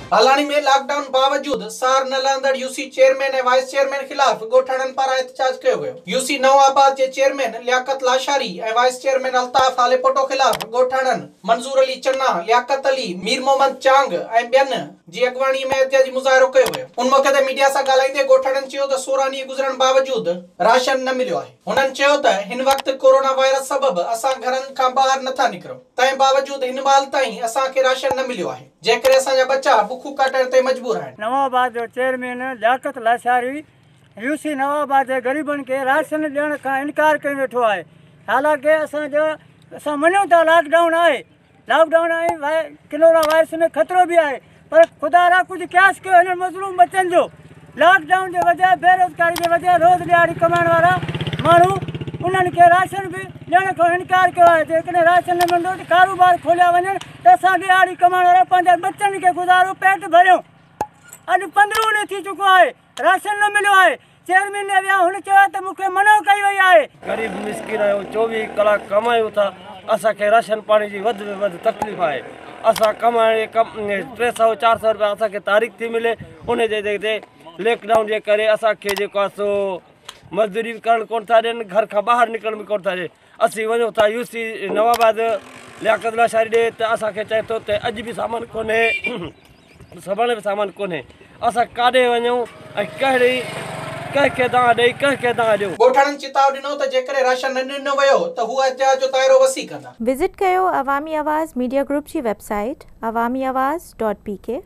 Halani ۾ lock down باوجود سار نه لهندڙ يوسي چيئرمين ۽ وائيس چيئرمين خلاف ڳوٺاڻن پاران احتجاج ڪيو ويو. يوسي نئون آباد جي chairman Liaquat Lashari ۽ vice chairman Altaf Halepoto خلاف ڳوٺاڻن منظور علي چنا، لياقت علي، مير محمد چانگ ۽ ٻين جي اڳواڻي ۾ احتجاجي مظاهرو ڪيو ويو. ان موقعي تي ميڊيا سان ڳالهائيندي ڳوٺاڻن چيو ته 16 ڏينهن گذرڻ باوجود راشن نه مليو آهي. هنن چيو ته هن وقت ڪورونا وائرس سبب اسان گهرن کان ٻاهر نٿا نڪرون تنهن باوجود هن مهل تائين اسان کي راشن نه مليو آهي جنهن ڪري اسان جا ٻچا بکون ڪاٽڻ تي مجبور آهن. نوان آباد جو چيئرمين لياقت لاشاري يو سي نوان آباد جي غريبن کي راشن ڏيڻ کان انڪار ڪيو ويٺو آهي حالانڪه اسان جو اسان مڃون ٿا لاڪ ڊائون آهي لاڪ ڊائون ۽ ڪرونا وائرس ۾ خطرو به آهي پر خدا را ڪجهه قياس ڪيو هنن مظلوم ٻچن جو لاڪ ڊائون جي وجه بيروزگاري جي وجه روز ڏهاڙي ڪمائڻ وارا ماڻهو انهن کي راشن به ڏيڻ کان انڪار ڪيو آهي جيڪڏهن راشن نه ملندو ته ڪاروبار کوليا وڃن ته اسان ڏهاڙي ڪمائڻ وارا پنهنجن ٻچن کي گذارو پيٽ ڀريون اڄ 15 ڏينهن ٿي چڪو آهي راشن نه مليو آهي، چيئرمين ڏي ويا هن چيو ته مون کي منع ڪئي وئي آهي. غريب مسڪين آهيون 24 ڪلاڪ ڪمايون ٿا اسان کي راشن پاڻي جي وڌ ۾ وڌ تڪليف آهي اسان ڪمائڻ جي ڪم 300 400 روپيا اسان کي تاريخ ٿي ملي ان جي تي ليڪ ڊائون جي ڪري اسان کي جيڪو آهي سو مزدوري به ڪرڻ ڪونه ٿا ڏين گهر کان ٻاهر نڪرڻ به ڪونه ٿا ڏين اسين وڃون ٿا يو سي نواباد لياقت لاشاري ڏي ته اسان کي چئي ٿو ته اڄ به سامان ڪونهي سڀاڻي به سامان ڪونهي اسان ڪاڏي وڃون ۽ ڪهڙي ڪنهن کي دانهن ڏئي ڪنهن کي دانهن ڏيون. ڳوٺاڻن چتاء ڏنو ته جيڪڏهن راشن نه ڏنو ويو ته هو احتجاج جو دائرو وسيع ڪندا. وزٽ ڪيو عوامي آواز ميڊيا گروپ جي web site Awami Awaz dot P K.